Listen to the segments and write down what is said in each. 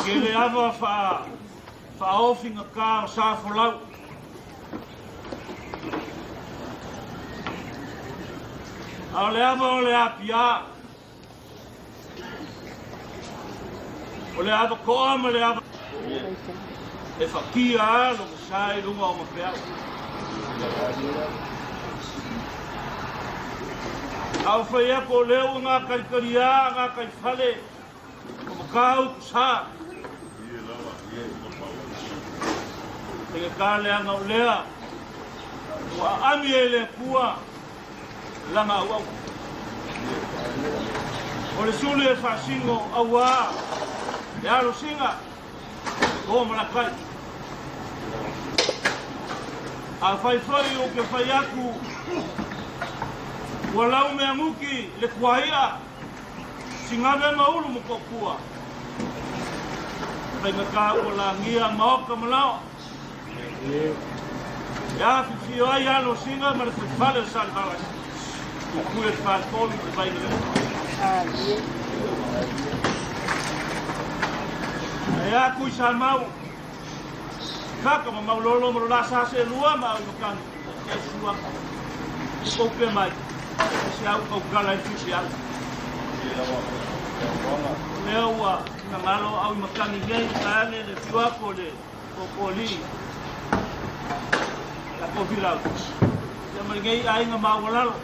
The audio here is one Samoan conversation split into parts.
Kele ava whaofinga ka o Safolau. A o le ava o le apia. O le ava koa ma le ava. E whakia alo ma sai lunga o mapeau. Au whai ako leo ngā karikaria, ngā kaiwhale, o makau kusa. Tenge ka lea ngau lea, ua ami e le pua, langa au au. O le sulu e whasingo aua, e alo singa, o malakai. A whai whai o ke whai aku, ua lau mea nguki le kuaia, singawe maulu mo pua. Whai ngaka ua langia maoka malao. Ia whiwhio ai alo singa ma le whale o Salivalas. Kukue le whātolu te vai le. Ia kui sa mau. Kaka ma mau lolo ma lola sa se lua ma au makangi. E sua. Koupe mai. Se au kau kala e whiwhi au. Lea ua ngalo au makangi nei taane le whiwako le kokoli. La kofilau. Ia mai ngei ainga mawalalo.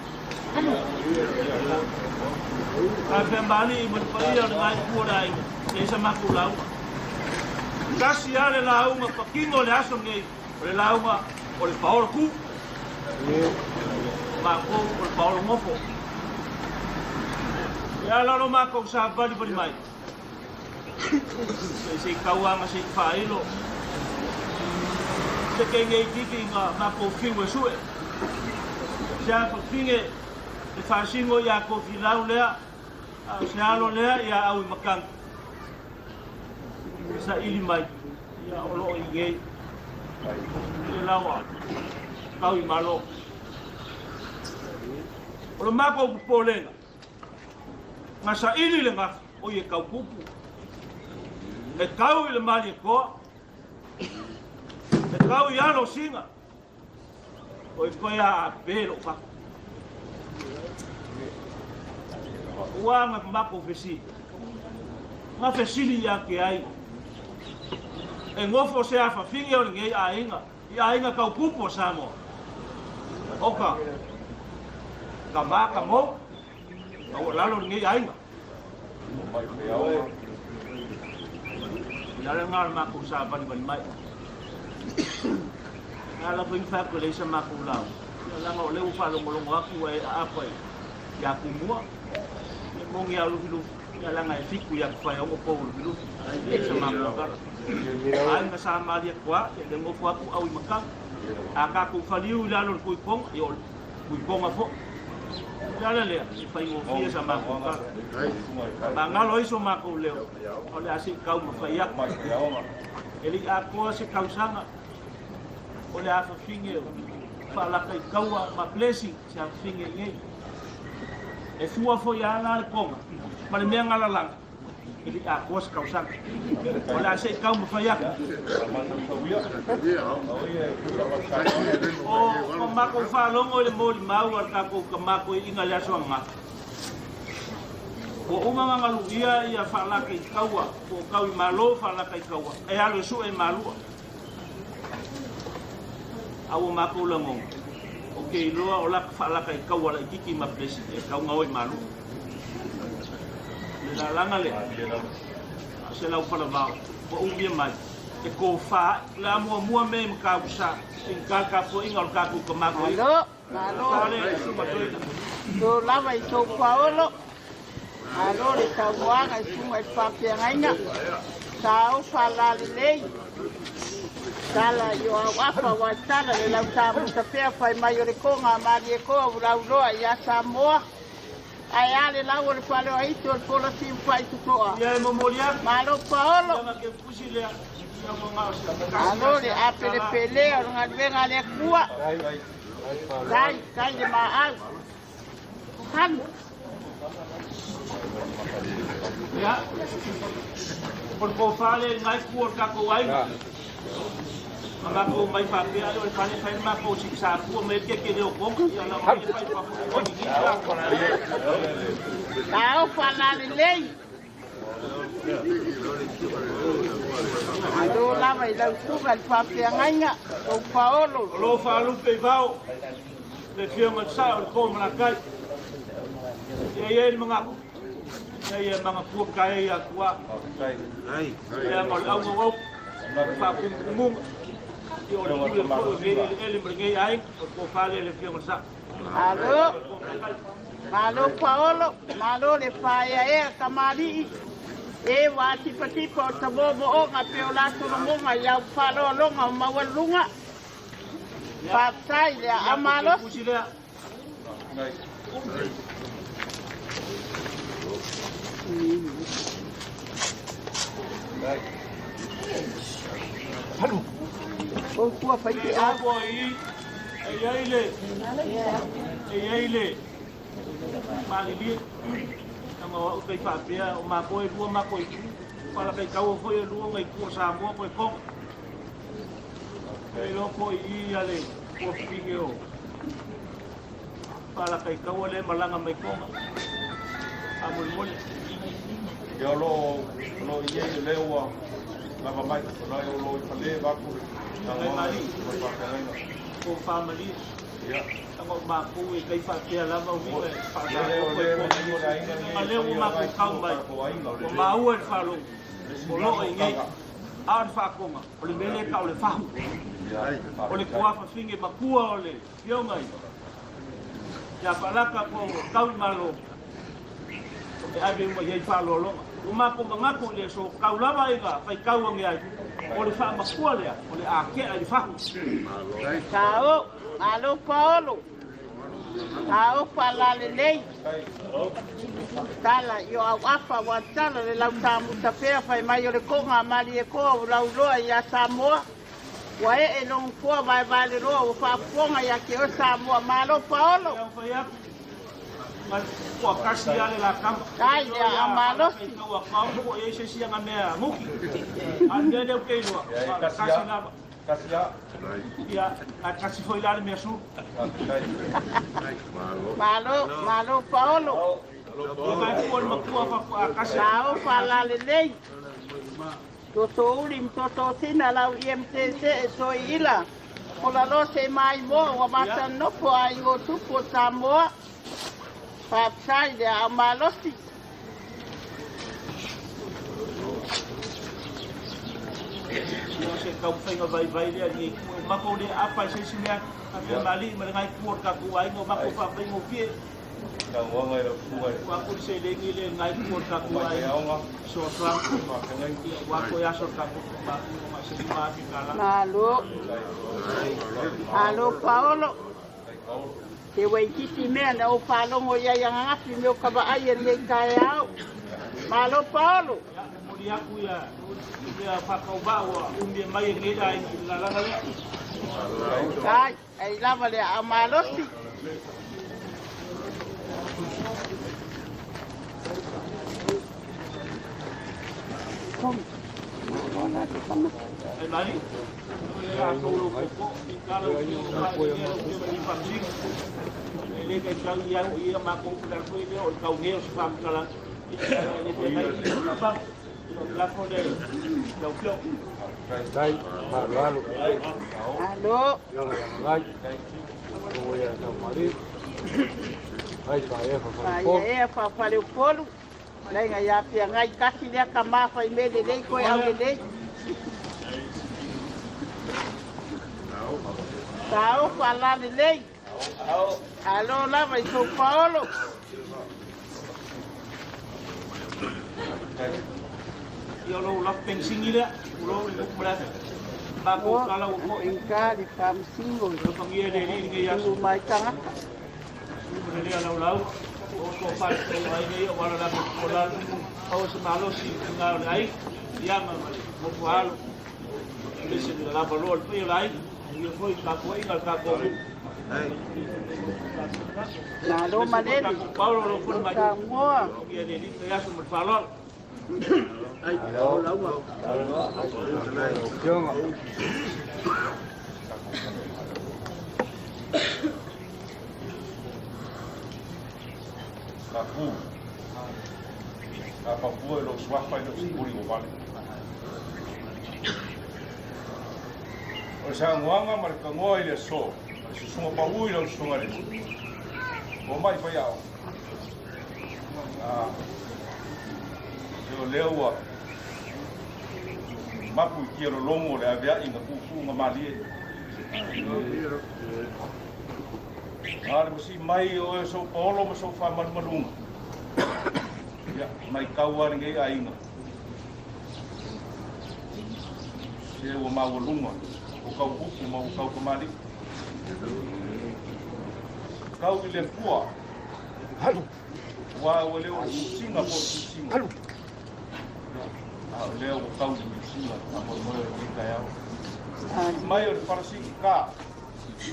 Ka whembali i manupaia o le ngai kua le ainga. Le isa maku launga. Kasi a le launga pakingo le aso ngei. O le launga o le paolo ku. Mako o le paolo ngofo. Ia lalo mako sa bali bali mai. Se kauanga se whailo. Se ke ngei kiki ngā mako whiu e sue. Se a whawhinge e whasingo ia ko whilau lea. Se alo lea ia au i makangi. Sa ili mai. Ia olo i ngei. Le lawa. Kau i malo. O le mako upupolenga. Ngā sa ili le ngafu. O i e kau kupu. E kau i le mali e koa. E kau i alo singa. O i koe a pelo ka. Ua nga mako fesili. Nga fesili ia ke ai. E ngofo se a whawhingi o ngei a inga. I a inga kau kupu o Samoa. Oka. Ka mā ka mou. Ka ua lalo ngei a inga. Ia le ngā mako sa bali bali mai. Ngā la whaingi whaku le isa mako lau. Ia langa o leu whalongolongo aku e apa i ia kumua. Ia mongi au lufi lufi. Ia langa e fiku ia kuwhai ongo pou lufi lufi. Ia isa mako kara. Ai nga sa malia kua, ia le ngofu aku au i makang. A kaku whaliu i lalo le kui konga, ia o kui konga fo. Ia le lea, i whai ngofia sa mako kara. Ma ngalo iso mako leo. O le asi kau mawhai aku. E li a koa se kausanga. O le a whawhinge o. Whalaka i kaua ma blessing se a whawhinge ngei. E fua fo ia ala le konga. Ma le mea ngalalanga. E li a koa se kausanga. O le asi kau mawhai aku. O mako whalongo i le moli mau al kako ka mako i inga le asoa ngā. O uma ngalu ia ia whalaka i kaua. O kau i malo whalaka i kaua. E alo su e malua. Au o mako langonga. O ke iloa o laka whalaka i kaua la i kiki ma blessing. E kau ngau i malua. Le lalanga le. Se lau whala vao. O umia mai. E ko wha. Le amua mua me mka usa. Inga ka po inga o kaku ka mako i. Malo. Malo. To lava i tō paolo. Alo le tauaga i sunga i whapiangaina. Sa o whalalelei. Tala i o au afa wa tala le lau tamuta pea fai mai o le konga mali e koa u lauloa ia Samoa. Ae a le lau o le fale o Aiti o le pola siu fai tutoa. Ia e momoli atu. Malo Paolo. Ia ke pusi lea. Ia mo ngā o se Malo le apelepele o le galuega a le Atua. Tai, tai le maau. Hanu. Ia. O le kofale ngai ku o le tatou aiga. Ma makou mai faapea ai o le fale fai makou si sa ku me ke ke le o konga ia la mai fai fa o ni ni la. Tao whalalelei. Alo lava i lau suga le faafeagaiga o Paolo. O lo faalupe i vao le fioga sa o le ko malakai. Ia ia le mangaku. Ia ia mangapua kai ia tua. Ia ma le auga o faakumukumunga. Ia o le pule foi o le ele ma lenei ai o le kofale le fioga sa. Alo. Malo Paolo, malo le whaea kamali'i. E wā tipa tipa o ta momo o pe o lato no monga i au whaloaloga o maualunga. Whaatai le a malosi. Pusi lea. O tua whai te Ia au. po i e iai le e iai le malilie. Anga o kai faapea o mako e lua mako i tu. Pala kai kau foi e lua ngai ku o Samoa po e konga. E loko i i ale kua whige o. Pala kai kau le malanga mai konga. A mole mole. Ia o lo i ei le leo ua lava mai, o lai o lo i fale vaku Ngai mali. ma whakangaiga. Ko whamali. Ia. Anga o mako e kai faapea lava o viva e Ia leo whaasako le e me konga. ni o le ainga Anga ni leo o mako kau mai. O maua le whalongo. O loo i ngei. A le whaakonga. O le mele ka o le whahu. O le kuafa finge makua o le fionga i. Ia whalaka po kau i malo. E ave uma iai whaalologa. O mako mangako le so kau lava i ka whai kau ange ai. O le wha makua lea. O le akea i le whahu. Tao, malo Paolo. Tao whalalelei. Tala i o au afa wa tala le lau tamuta pea fai mai o le konga mali e koa o lauloa ia Samoa. Ua e e longu pua vai vai le roa o whaapuonga ia ke o Samoa. Malo Paolo. Ia whai aku. Ma kua kasi ale la kama. Tai le a malosi. Kau a kau ko e se sia mea muki. A mea leo ke iloa. Ia, e Kasi kasi a. lava. Kasi a. Ia, a kasi foi la le mea su. Malo, malo Paolo. Ia kai kua le makua fa a kasi. Tao whalalelei. Toto uli mtoto tina lau IMTC e toi ila. O la lo se mai mo wa mata nopo ai o tupo Samoa. Whaatai le a malosi. Ia se kau whainga vai vai lea ni kua mako le apa se si mea. A mea mali ma le ngai kua ka kua ai ngo mako fa whai ngo fie. Ka uanga i lau suga i Wa ku se lengi le ngai kua ka kua mai ai. te aonga. So so Whakangaiga. Ia wa ko ia so ka ku ma ma se ma fi kala. Malo, malo Paolo. Te waititi mea na o whalongo ia ia ngapi me o kaba ai e nei kai au. Malo Paolo. Ia mori aku ia ia whakau wa umi mai e ngai ai la la la. Ai, ai lava le a malosi. Ai mari. Ia ko lo ko i kala o ni o ni fa ni E le kai kau ia o ia ma ko la ko ile o kau ngeo se fam kala. I le pe mai la pa. La ko le la fio. Tai, malo, Alo, yoga ngai, o ia tau mari. Ai pa e fa fa ai po. e fa fale o polu. Lenga ia pia ngai kasi lea ka mafa i mele lei koe au le lei. Tao whalale lei. Alo lava i tau Paolo. Ia lo la pensingi le o lo le ko la. Makou tala ua fo'i. Inga le faamasino Alofagia e le Alii lenei aso. Ulu mai tagata. Ma le lea laulau. O to faafetai o aiga ia aua lo latou tuualalo. Maua se malosi i luga o le aiga. Piama ma le nofo a alo. Aemaise le lavaloa o le paia o le aiga. Manuia foi le tapuaiga a le tatou nuu. Malo Aemaise foi le malele. tatou paolo o lo o foli O mai. Samoa. Alofagia e le Alii lenei aso ma le faaaloalo. Afioga. Kapu. Ka papua i lou suafa i lou sipuli ua vale. O le saunoaga ma le tagoa i le aso, ma le susuga paū i lau susuga i le fomai faiaoga. Se o lea ua mapu i tia lologo le avea'i na puupuuga malie. A le masii mai o oe sou paolo ma sou faamalumaluga. Ia, maitau a lenei aiga. Se ua maualuga o kau upu ma ua kau kamali'i. Kau i le Atua. Aua ua le o le tusiga po o le tusiga. A o lea ua kau i le tusiga le faamoemoe o lenei taeao. Mai o le falasigi ka.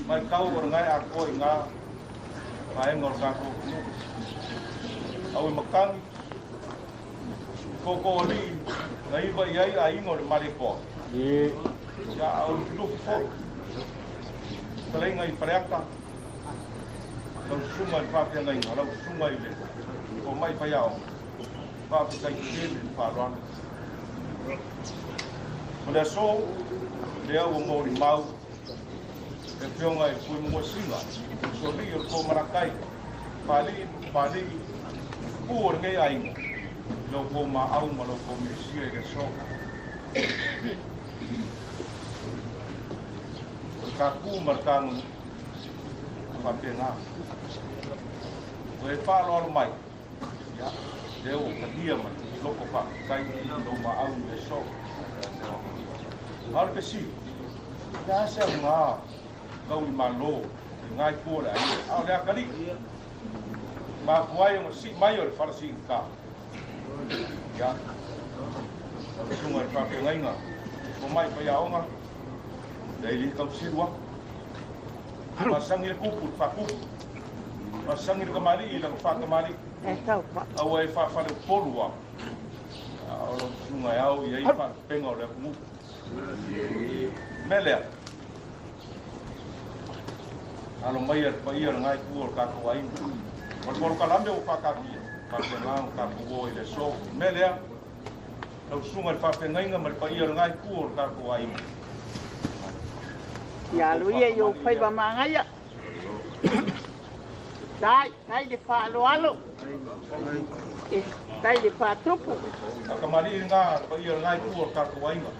Mai kau o le gae atoa i ngā vaega o le tatou atunuu. Au e matagi, koko alii na iva i ai aiga o le Malietoa. Ia a o Lufilufi foi. Fetalaiga i Faleata, lau susuga i le faafeagaiga, lau susuga i le fomai faiaoga, faafetai tele le faaaloalo. O le aso, lea ua molimau le afioga i le Tuimagoasina, usoalii o le Fomalakai, Papalii ma Papalii, pu o lenei aiga, i lo outou maau ma lo outou melesia i le aso. O le tapu ma le taganuu faapena. Ua e faaaloalo mai, ia, lea ua talia ma le loto faafetai lou maau i le aso. A o le fesili, o le a se aoga tau i Malo i lena itu o le aiga, a o le atalii? Mafua ai ona sii mai o le fala siigata. Ia, lau susuga i le faafeagaiga, fomai faiaoga, lea e le tau silu atu. Masagi le tupu i le faatupu, masagi le tamalii i lana faatamalii. Aua e faafaleupolu lava, a o lau susuga e ao i ai faalupega o le atunuu. O le mea lea, alo maia le paia o lena itu o le tatou aiga. O le polokalame ua faataatia, faapena ona tatou o ai i le aso. O le mea lea, lau susuga i le faafeagaiga ma le paia o lena itu o le tatou aiga. Ia alu ia i ou faiva magaia. Tai, tai le faaaloalo. E, tai le faatupu. A tamalii lena, le paia o lena itu o le tatou aiga.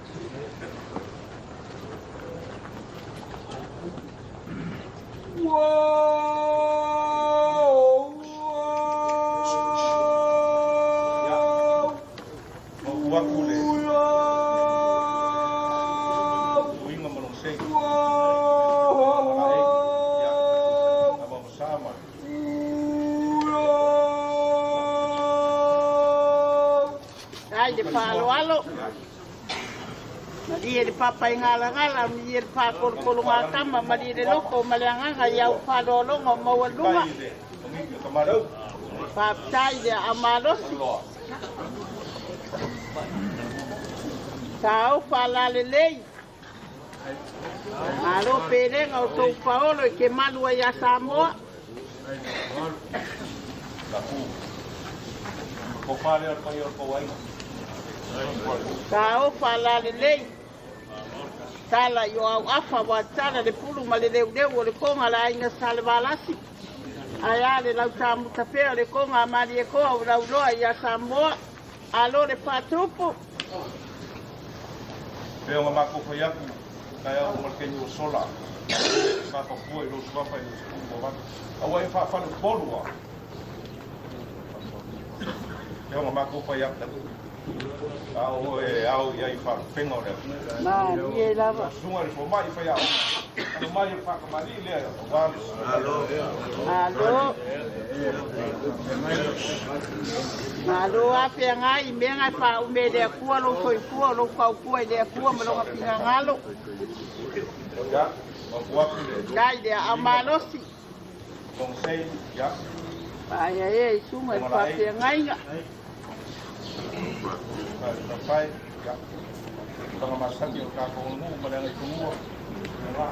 Ia, mapu atu le uiga ma lona sei. Malae, ia, lava ma sa ma Tai le faaaloalo. Malie le papaigalagala, malie le pakolokologatama, malie le loko ma le agaga i au faaaloaloga o maualuga. tai le pagigi o tamalii. Faafetai le aamalosi. Taofa alalelei. Malo pelega o tou paolo e te malu ai iā Samoa. Tapu. Tofa lea o le paia o le tou aiga. Taofa alalelei. Tala i o auafa ua tala le pulu ma le leuleu o le koga a le aiga Salevalasi. Ae a le lautamutafea o le koga a Malietoa o lauloa iā Samoa. Alo le faatupu. Pei ona matou fai atu, taeao ma le taimi ua sola, faapapua i lou suafa i lou sipuli ua vave. Aua e faafaleupolu lava. Pei ona matou fai atu. A o e ao i ai faalupega o le Malie lava. Susuga le fomaʻi faiaoga ano mai e faakamali'i lea auā le Malo. Malo a feagai i mea e faaume i le Atua lou soifua, lou tautua i le Atua ma lona finagalo. Ia mapu atu le Dai le aao malosi. Logasei ia. Paeaea i suga i faafeagaiga. Fae ia tulaga masani o tatou aganuu ma le agaifanua ga.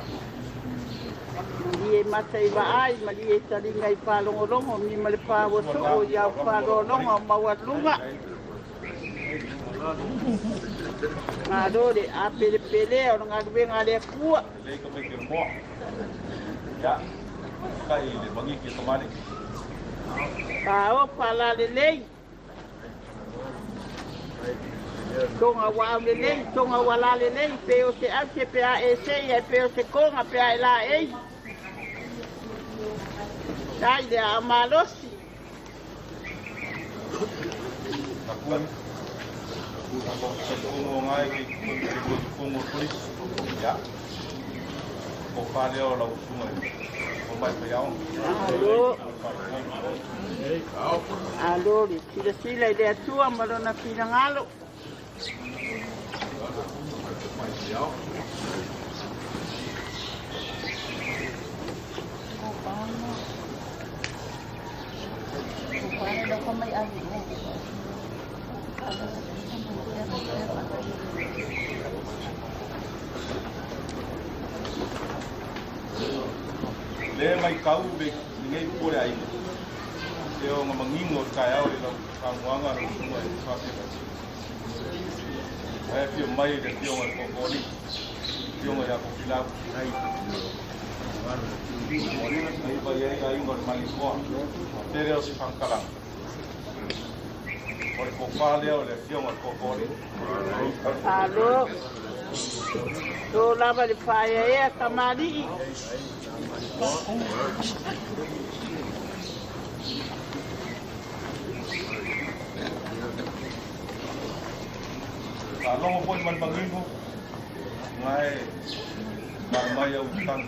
Malie mata i vaai, malie taliga i faalogologo, mi ma le pāuasoo i au faaloaloga o maualuga. Malo le apelepelea o le galuega a le Atua. Lelei ka mai moa ia kai le magiki kamali. Pao palalelei. Tonga ua aulelei, tonga ua lalelei, pe o se ause pe a e sei, ai pe o se konga pe a e la ei. Dai le a malosi. Aku ko ngai ke ko ko police ya ko fa leo lau sunga o mai pa yao. Alo. Alo le silasila i le Atua ma lona finagalo. Le mai kau le ngai po le ai le o nga mangingo ka yao le lau kamuanga lau sunga e fa pe ai fio mai le fio ngai ko ko ni fio ngai ko pila ai ai ba ai ai ngor mai ko tere o si fangkala o le ko fa le o le fio ngai ko ko ni. Alo. To lava le paeaea kamali'i. Longo po man mangingo ngai mar mai au tang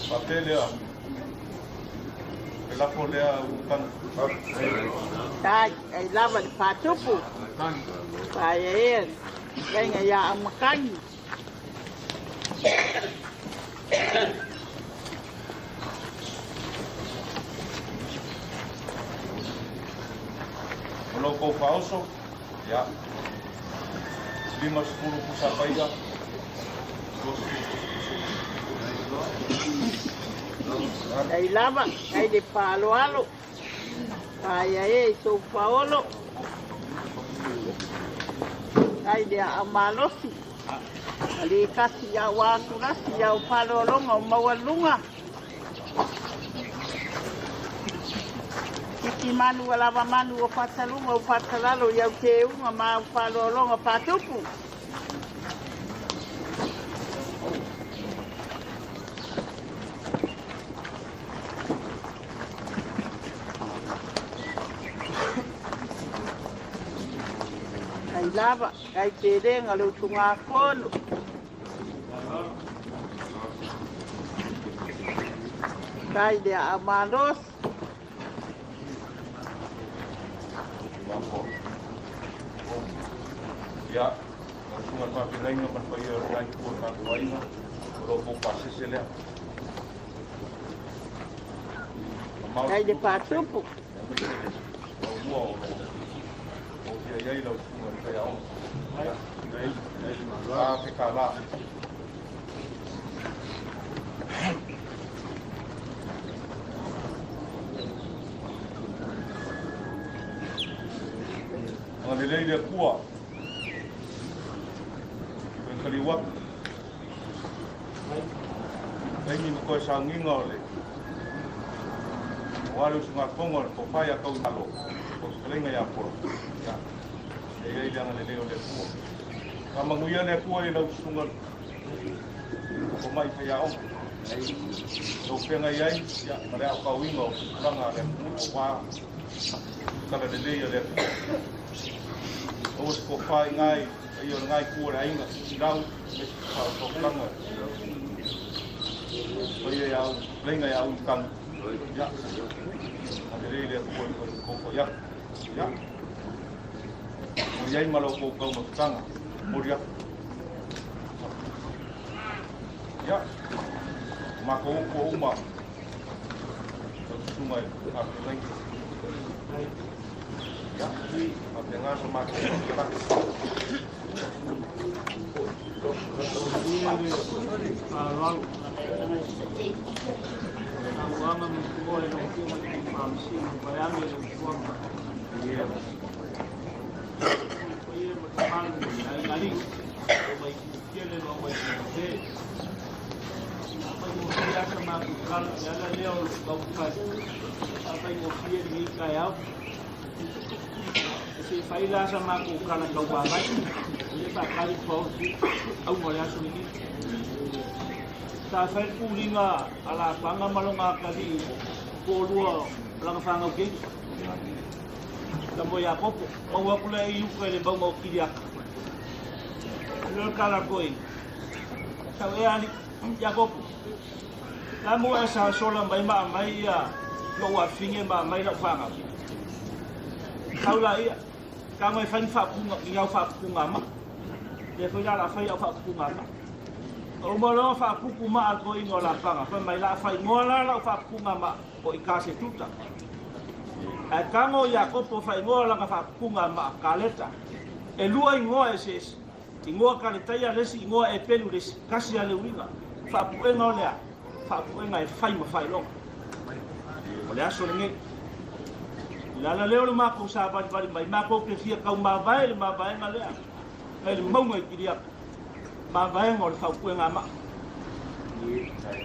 papele a e lafo lea utang. Dai, ai lava le pātupu. Paeaea. Lainga ia au makani. O lo kou faaoso ia 50 pusa paia. Ai lava, ai le paaloalo. Paeaea i sou paolo. Ai le aao malosi. Le kasi au asulasi au faaloaloga o maualuga. Tiki manu a lava manu o fataluga o fatalalo i au teuga ma au faaloaloga faatupu. Ai lava, ai pelega le utugafono. Kai le aao malosi. Ia lau suga le faafeagaiga ma le paia o le itu o le tatou aiga o loo pou pasese lea. Ai le faatupu. Aumua o loo o fia iai lau suga le faiaoga afe kalā. Agalelei le Atua koe kaliu atu taimi ma koe saugiga o le o ale usugafogo o le tofae a taumalo o fetalaiga iā Polo ia e iai le agalelei o le Atua faamanuia le Atua i lau susuga o mai faiaoga lau feagai ai ia ma le aokauiga o tulaga a le atunuu auā talalelei a le Atua. Aua se tofa i ngai, ai o ngai kua le ainga, lau, me se whaotokanga. Pai e au, leinga e au i tangi. Ia, a te reire a kua i koukou ia. Ia, o iai malo koukou mafutanga, mori aku. Ia, mako upo uma, tau susunga e whakawhengai. Ia, a te ngā sa mako upo. Se faila sa mako kala kau wawai le pa kali ko au mo le aso ni sa fai pulinga ala panga malonga kali ko lua langa fanga ke la mo ya kopo o wa kula i uka le bau mo kiria le kala koi sa e ali ya kopo la mo asa sola mai ma mai ya lo wa finge ma mai la fanga kau la ia ka mai fai fa punga i au fa punga ma le foi la fai au fa punga ma o mo lo fa puku ma ko i ngola panga fa mai la fai ngola la fa punga ma o i ka se tuta a kango ya kopo fai ngola ka fa punga ma kaleta e lua i ngoa e se i ngoa ka le taia lesi i ngoa e pelu lesi kasi ale uiga fa puenga o lea fa puenga e fai ma fai longa o le aso lenei la la leo le mako sa bali bali mai mako ke fia kau mavae le mavae nga lea ngai le maunga i kiriaka mavae nga o le faupuenga ma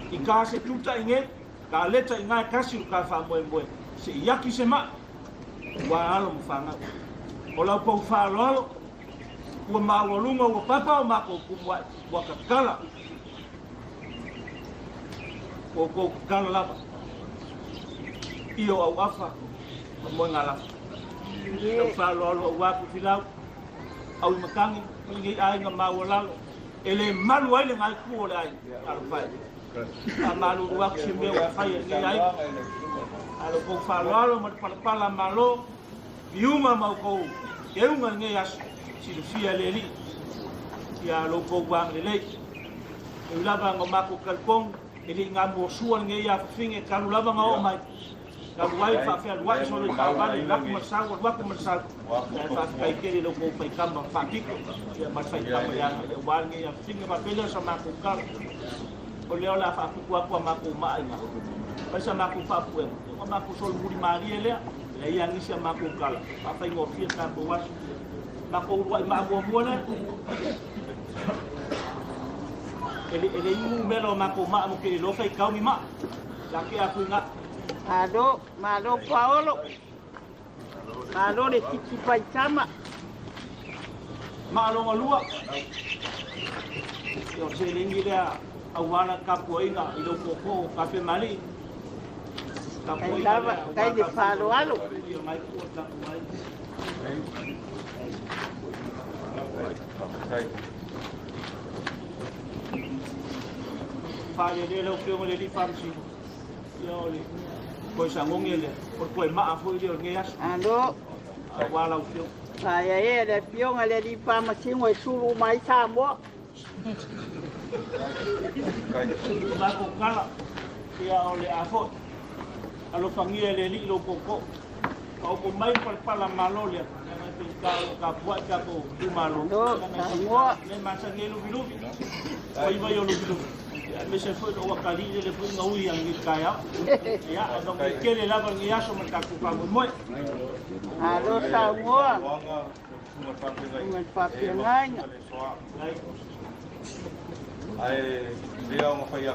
i ka se tuta i nge ka leta i ngai kasi o ka whaamoemoe se iaki se ma ua alo ma whangau o lau pau whaaloalo ua maualunga ua papa o mako kumuai ua kakala o kou kakala lava i o au afa ma moe ngā lafa. Au whaaloalo au wapu filau, au i makangi, ma ngi ai ngā maualalo. E le malu ai le ngai kua le ai, alo whai. A malu ruaku se mea ua whai e ngi ai. Alo kou whaaloalo ma te palapala malo, viunga mau kou, ke unga ngi aso, silafia le li, ia lo kou wang le lei. E ulava ngā mako kalkong, e li ngā mua sua ngi ia whawhinge, kalu lava ngā o mai. Ka wai fa fa wai so le ka vale la ku sa wa ku sa ya fa kai ke le ko fai kama fa piko ya ma fai kama ya le wa ngi ya finga ma pele sa ma ku ka o le ola fa ku ku ma ku ma inga pa sa ma ku fa pu o ma ku sol muri mari le le ya ngi sa ma ku ka fa fai ngo fi ka ko wa ma ko wa ma mo mo le ele ele u melo ma ku ma mo ke lo fai ka mi ma la ke a ku nga Malo, malo Paolo. Malo le titi paitama. Malo ngalua. Yo se lengi lea awala kapuainga i lo koko kape mali. Kapuainga kai de falo alo. Ia mai ku ta mai. Fa le le lo fio le li famsi. Ia ole koi sangongi le o koe maa foi le o nge aso. Alo. A wala o fio. Ai ai le fionga le li pa masingo e sulu mai Samoa. O mako kala ia o le afo. Alo fangia le li lo koko. Ka o mai palpala malo le. Ka ka pua ka ko tu malo. Samoa. Le masange lu bilubi. Oi vai o lu bilubi. Me se foi o akali le foi ngau ia ngi kaya. Ia no ke kele lava ngi aso ma ka ku ka mo. Alo Samoa. Ai lea o mawhai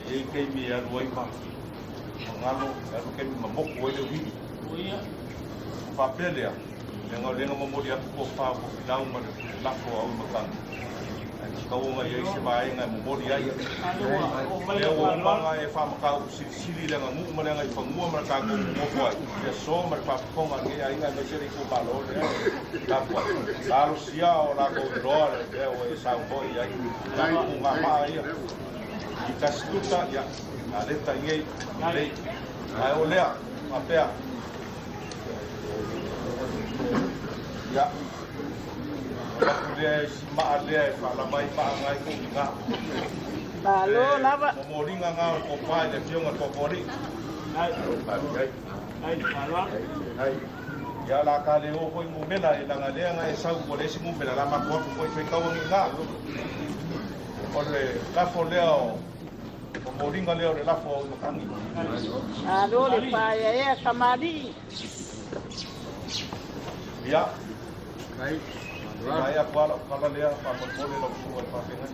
e kei mi alu ai ma ngalo alu kei mi mamoko ai le uhi. Whapea lea, lenga lenga mamori aku ko wha ko whilau ma le lako au matangi. Ai Tauga i ai se vaega e momoli ai. Lea ua uma ona e faamataupu silisili le aganuu ma le agaifanua ma le tatou nonofo ai i le aso ma le faafofoga a lenei aiga aemaise le itumalo lea e tapuai. Talosia o latou iloa le mea ua e saunoa i ai. Tatou tuugamaa ia i tasituta, ia, a leta i nei, lelei. Ae o lea, faapea, ia, avatu lea si maa lea e faalava ai maa na e togiga. Malo lava. Momoliga na o le tofa i le afioga i le Toatoalii. Ia la ka le o foi numera e langa lea na e sau ua leai se numera la matou atu foi faitau agi ina. O le lafo lea o momoliga lea o le lafo o Matagi. Malo le paeaea kamali'i. Ia. Maea atu lava lau tala lea faamolemole lau susuga i le faafeagai.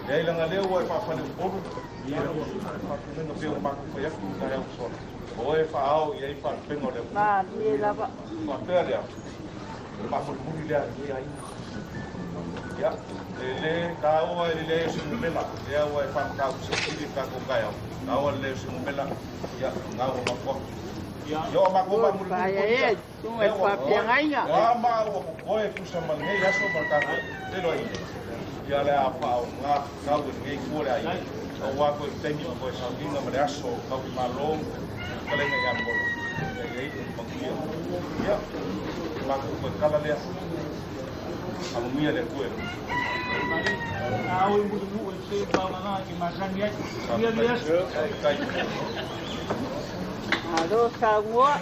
Leai leaga lea ua e faafale Upolu, ia faafeagaiga pei ona matou fai atu i taeao ua sola. O oe e faaao i ai faalupega o le atunuu. Malie lava. Faapea lea, o le faamulimuli lea a lenei aiga. Ia, e le taua i le leai o se numela, lea ua e faamataupu silisili i le tatou taeao, taua le leai o se numela, ia, lena ua matou atu. Ia o matou Oi faamulimuli foi paeaea ia, i susuga i lea le ua faafeagaiga. o a maa ua totoe e tusa ma lenei aso ma le tatou feiloaiga, ia le a faaaoga tatau e lenei itu o le aiga, aua toe taimi ma toe sauniga ma le aso o taulimalo ma le fetalaiga ia Olo, ia i ai le manuia. Ia, o le matou toe tala lea, faamanuia le Atua i lau Faafetai. Malo saunoa.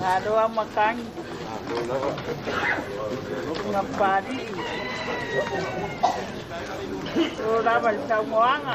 Malo a matagi. Susuga Papali'i. O lava i le saunoaga.